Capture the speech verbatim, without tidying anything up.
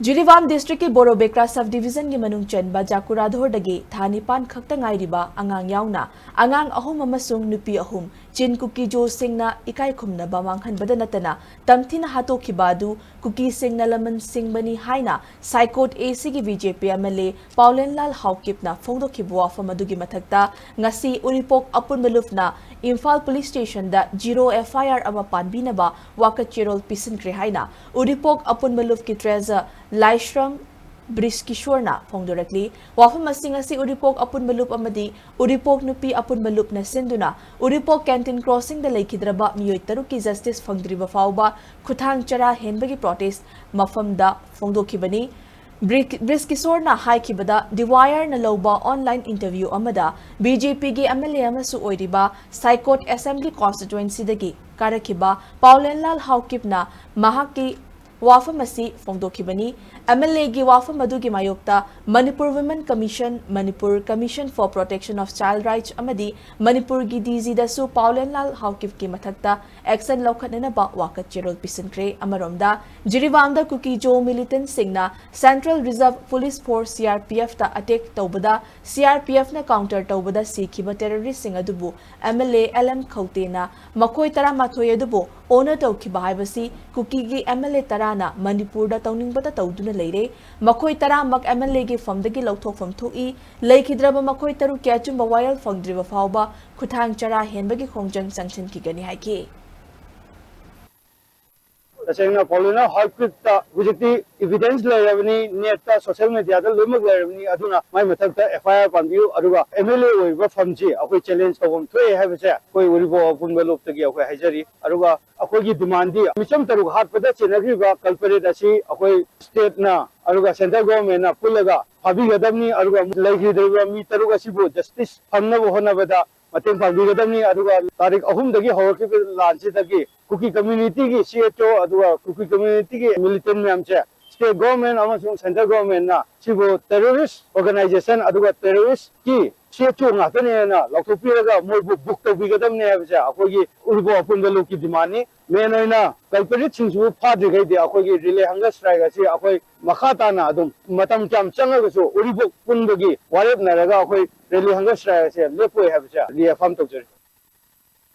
ꯖꯤꯔꯤꯕꯥꯝ ꯗꯤꯁꯇ꯭ꯔꯤꯛꯀꯤ ꯕꯣꯔꯣꯕꯦꯀ꯭ꯔꯥ ꯁꯕ ꯗꯤꯕꯤꯖꯟꯒꯤ ꯃꯅꯨꯡ ꯆꯟꯕ ꯖꯥꯀꯨꯔꯥꯙꯣꯔꯗꯒꯤ ꯊꯥ ꯅꯤꯄꯥꯟ ꯈꯛꯇ ꯉꯥꯏꯔꯤꯕ ꯑꯉꯥꯡ ꯌꯥꯎꯅ ꯑꯉꯥꯡ ꯑꯍꯨꯝ ꯑꯃꯁꯨꯡ ꯅꯨꯄꯤ ꯑꯍꯨꯝ ꯆꯤꯟ ꯀꯨꯀꯤ ꯖꯣꯁꯤꯡꯅ ꯏꯀꯥꯏ ꯈꯨꯝꯅꯕ ꯃꯥꯡꯍꯟꯕꯗ ꯅꯠꯇꯅ ꯇꯝꯊꯤꯅ ꯍꯥꯠꯇꯣꯛꯈꯤꯕ ꯑꯗꯨ ꯀꯨꯀꯤꯁꯤꯡꯅ ꯂꯃꯟ ꯁꯤꯡꯕꯅꯤ ꯍꯥꯏꯅ ꯁꯥꯏꯀꯣꯠ ꯑꯦꯁꯤꯒꯤ ꯕꯤꯖꯦꯄꯤ ꯑꯦꯝ ꯑꯦꯜ ꯑꯦ ꯄꯥꯎꯂꯦꯟꯂꯥꯜ ꯍꯥꯎꯀꯤꯞꯅ ꯐꯣꯡꯗꯣꯛꯈꯤꯕ ꯋꯥꯐꯝ ꯑꯗꯨꯒꯤ ꯃꯊꯛꯇ ꯉꯁꯤ ꯎꯔꯤꯄꯣꯛ ꯑꯄꯨꯟꯕ ꯂꯨꯞꯅ ꯏꯝꯐꯥꯜ ꯄꯨꯂꯤꯁ ꯁ꯭ꯇꯦꯁꯟꯗ ꯖꯤꯔꯣ ꯑꯦꯐ ꯑꯥꯏ ꯑꯥꯔ ꯑꯃ ꯄꯥꯟꯕꯤꯅꯕ ꯋꯥꯀꯠ ꯆꯦꯔꯣꯜ ꯄꯤꯁꯤꯟꯈ꯭ꯔꯦ ꯍꯥꯏꯅ ꯎꯔꯤꯄꯣꯛ ꯑꯄꯨꯟꯕ ꯂꯨꯞꯀꯤ ꯇ꯭ꯔꯦꯖꯔ ꯂꯥꯏꯁ꯭ꯔꯝ ꯕ꯭ꯔꯤꯖꯀꯤꯁꯣꯔꯅ ꯐꯣꯡꯗꯣꯔꯛꯂꯤ꯫ ꯋꯥꯐꯝ ꯑꯁꯤ ꯉꯁꯤ ꯎꯔꯤꯄꯣꯛ ꯑꯄꯨꯟꯕ ꯂꯨꯞ ꯑꯃꯗꯤ ꯎꯔꯤꯄꯣꯛ ꯅꯨꯄꯤ ꯑꯄꯨꯟꯕ ꯂꯨꯞꯅ ꯁꯤꯟꯗꯨꯅ ꯎꯔꯤꯄꯣꯛ ꯀꯦꯟꯇꯤꯟ ꯀ꯭ꯔꯣꯁꯤꯡꯗ ꯂꯩꯈꯤꯗ꯭ꯔꯕ ꯃꯤꯑꯣꯏ ꯇꯔꯨꯛꯀꯤ ꯖꯁꯇꯤꯁ ꯐꯪꯗ꯭ꯔꯤꯕ ꯐꯥꯎꯕ ꯈꯨꯊꯥꯡ ꯆꯔꯥ ꯍꯦꯟꯕꯒꯤ ꯄ꯭ꯔꯣꯇꯦꯁ ꯃꯐꯝꯗ ꯐꯣꯡꯗꯣꯛꯈꯤꯕꯅꯤ꯫ ꯕ꯭ꯔꯤ-, ꯕ꯭ꯔꯤꯖꯀꯤꯁꯣꯔꯅ ꯍꯥꯏꯈꯤꯕꯗ, ꯗꯤ ꯋꯥꯏ ꯑꯥꯔꯅ ꯂꯧꯕ ꯑꯣꯟꯂꯥꯏꯟ ꯏꯟꯇꯔꯚ꯭ꯌꯨ ꯑꯃꯗ ꯕꯤ ꯖꯦ ꯄꯤꯒꯤ ꯑꯦꯝ ꯑꯦꯜ ꯑꯦ ꯑꯃꯁꯨ ꯑꯣꯏꯔꯤꯕ ꯁꯥꯏꯀꯣꯠ ꯑꯦꯁꯦꯝꯕ꯭ꯂꯤ ꯀꯣꯟꯁꯇꯤꯇ꯭ꯋꯦꯟꯁꯤꯗꯒꯤ ꯀꯥꯔꯛꯈꯤꯕ ꯄꯥꯎꯂꯦꯟꯂꯥꯜ ꯍꯥꯎꯀꯤꯞꯅ ꯃꯍꯥꯛꯀꯤ ꯋꯥꯐꯝ ꯑꯁꯤ ꯐꯣꯡꯗꯣꯛꯈꯤꯕꯅꯤ꯫ ꯑꯦꯝ ꯑꯦꯜ ꯑꯦꯒꯤ ꯋꯥꯐꯝ ꯑꯗꯨꯒꯤ ꯃꯥꯌꯣꯛꯇ Manipur women commission, Manipur commission four protection of child rights ꯑꯃꯗꯤ ꯃꯅꯤꯄꯨꯔꯒꯤ ꯗꯤ ꯖꯤꯗꯁꯨ ꯄꯥꯎꯂꯦꯟꯂꯥꯜ ꯍꯥꯎꯀꯤꯞꯀꯤ ꯃꯊꯛꯇ ꯑꯦꯛꯁꯟ ꯂꯧꯈꯠꯅꯅꯕ ꯋꯥꯀꯠ ꯆꯦꯔꯣꯜ ꯄꯤꯁꯤꯟꯈ꯭ꯔꯦ꯫ ꯑꯃꯔꯣꯝꯗ, ꯖꯤꯔꯤꯕꯥꯝꯗ ꯀꯨꯀꯤ ꯖꯣ ꯃꯤꯂꯤꯇꯦꯟꯠꯁꯤꯡꯅ central reserve police force, C R P ꯑꯦꯐꯇ ꯑꯦꯇꯦꯛ ꯇꯧꯕꯗ ꯁꯤ ꯑꯥꯔ ꯄꯤ ꯑꯦꯐꯅ ꯀꯥꯎꯟꯇꯔ ꯇꯧꯕꯗ ꯁꯤꯈꯤꯕ ꯇꯦꯔꯣꯔꯤꯁ꯭ꯠꯁꯤꯡ ꯑꯗꯨꯕꯨ M L A L M ꯈꯧꯇꯦꯅ ꯃꯈꯣꯏ ꯇꯔꯥꯃꯥꯊꯣꯏ ꯑꯗꯨꯕꯨ ꯑꯣꯅꯔ ꯇꯧꯈꯤꯕ ꯍꯥꯏꯕꯁꯤ ꯀꯨꯀꯤꯒꯤ ꯑꯦꯝ ꯑꯦꯜ ꯑꯦ ꯇꯔꯥꯅ ꯃꯅꯤꯄꯨꯔꯗ ꯇꯧꯅꯤꯡꯕꯇ ꯇꯧꯗꯨꯅ ꯂꯩꯔꯦ꯫ ꯃꯈꯣꯏ ꯇꯔꯥꯃꯛ ꯑꯦꯝ ꯑꯦꯜ ꯑꯦꯒꯤ ꯐꯝꯗꯒꯤ ꯂꯧꯊꯣꯛꯐꯝ ꯊꯣꯛꯏ꯫ ꯂꯩꯈꯤꯗ꯭ꯔꯕ ꯃꯈꯣꯏ ꯇꯔꯨꯛꯀꯤ ꯑꯆꯨꯝꯕ ꯋꯥꯌꯦꯜ ꯐꯪꯗ꯭ꯔꯤꯕ ꯐꯥꯎꯕ ꯈꯨꯊꯥꯡ ꯆꯔꯥ ꯍꯦꯟꯕꯒꯤ ꯈꯣꯡꯖꯪ ꯆꯪꯁꯤꯟꯈꯤꯒꯅꯤ ꯍꯥꯏꯈꯤ꯫ ꯇꯁꯦꯡꯅ ꯄꯥꯎꯂꯤꯅꯥ ꯍꯥꯎꯀꯤꯞꯇ ꯍꯧꯖꯤꯛꯇꯤ ꯏꯚꯤꯗꯦꯟꯁ ꯂꯩꯔꯕꯅꯤ, ꯅꯦꯠꯇ, ꯁꯣꯁꯤꯌꯦꯜ ꯃꯦꯗꯤꯌꯥꯗ ꯂꯣꯏꯅꯃꯛ ꯂꯩꯔꯕꯅꯤ꯫ ꯑꯗꯨꯅ ꯃꯥꯏ ꯃꯊꯛꯇ ꯑꯦꯐ ꯑꯥꯏ ꯑꯥꯔ ꯄꯥꯟꯕꯤꯌꯨ, ꯑꯗꯨꯒ ꯑꯦꯝ ꯑꯦꯜ ꯑꯦ ꯑꯣꯏꯔꯤꯕ ꯐꯝꯁꯤ ꯑꯩꯈꯣꯏ ꯆꯦꯂꯦꯟꯖ ꯇꯧꯐꯝ ꯊꯣꯛꯑꯦ ꯍꯥꯏꯕꯁꯦ ꯑꯩꯈꯣꯏ ꯎꯔꯤꯄꯣꯛ ꯑꯄꯨꯟꯕ ꯂꯨꯞꯇꯒꯤ ꯑꯩꯈꯣꯏ ꯍꯥꯏꯖꯔꯤ꯫ ꯑꯗꯨꯒ ꯑꯩꯈꯣꯏꯒꯤ ꯗꯤꯃꯥꯟꯗꯤ ꯃꯤꯆꯝ ꯇꯔꯨꯛ ꯍꯥꯠꯄꯗ ꯆꯦꯟꯅꯈ꯭ꯔꯤꯕ ꯀꯜꯄꯔꯦꯠ ꯑꯁꯤ ꯑꯩꯈꯣꯏ ꯁ꯭ꯇꯦꯠꯅ ꯑꯗꯨꯒ ꯁꯦꯟꯇ꯭ꯔꯦꯜ ꯒꯣꯚꯔꯟꯃꯦꯟꯠꯅ ꯄꯨꯜꯂꯒ ꯐꯥꯕꯤꯒꯗꯕꯅꯤ, ꯑꯗꯨꯒ ꯂꯩꯈꯤꯗ꯭ꯔꯤꯕ ꯃꯤ ꯇꯔꯨꯛ ꯑꯁꯤꯕꯨ ꯖꯁꯇꯤꯁ ꯐꯪꯅꯕ ꯍꯣꯠꯅꯕꯗ ꯃꯇꯦꯡ ꯄꯥꯡꯕꯤꯒꯗꯕꯅꯤ꯫ ꯑꯗꯨꯒ ꯇꯥꯔꯤꯛ ꯑꯍꯨꯝꯗꯒꯤ ꯍꯧꯔꯛꯈꯤꯕ ꯂꯥꯟꯁꯤꯗꯒꯤ ꯀꯨꯀꯤ ꯀꯝꯃ꯭ꯌꯨꯅꯤꯇꯤꯒꯤ ꯁꯤ ꯑꯩꯆ ꯑꯣ ꯑꯗꯨꯒ ꯀꯨꯀꯤ ꯀꯝꯃ꯭ꯌꯨꯅꯤꯇꯤꯒꯤ ꯃꯤꯂꯤꯇꯦꯟꯠ ꯃꯌꯥꯝꯁꯦ state government ꯑꯃꯁꯨꯡ central governmentꯅ ꯁꯤꯕꯨ terrorist organization ꯑꯗꯨꯒ terroristꯀꯤ ꯁꯦ ꯆꯣꯡ ꯉꯥꯛꯇꯅꯦꯅ ꯂꯥꯎꯊꯣꯛꯄꯤꯔꯒ ꯃꯣꯏꯕꯨ book ꯇꯧꯕꯤꯒꯗꯕꯅꯦ ꯍꯥꯏꯕꯁꯦ ꯑꯩꯈꯣꯏꯒꯤ ꯎꯔꯤꯄꯣꯛ ꯑꯄꯨꯟꯕ ꯂꯨꯞꯀꯤ demandꯅꯤ꯫ Main ꯑꯣꯏꯅ culpritꯁꯤꯡꯁꯤꯕꯨ ꯐꯥꯗ꯭ꯔꯤꯈꯩꯗꯤ ꯑꯩꯈꯣꯏꯒꯤ relay hunger strike ꯑꯁꯤ ꯑꯩꯈꯣꯏ ꯃꯈꯥ ꯇꯥꯅ ꯑꯗꯨꯝ ꯃꯇꯝ ꯀꯌꯥꯝ ꯆꯪꯉꯒꯁꯨ ꯎꯔꯤꯄꯣꯛ ꯄꯨꯟꯕꯒꯤ ꯋꯥꯔꯦꯞꯅꯔꯒ ꯑꯩꯈꯣꯏ relay hunger strike ꯑꯁꯦ ꯂꯦꯞꯄꯣꯏ ꯍꯥꯏꯕꯁꯦ reaffirm ꯇꯧꯖꯔꯤ꯫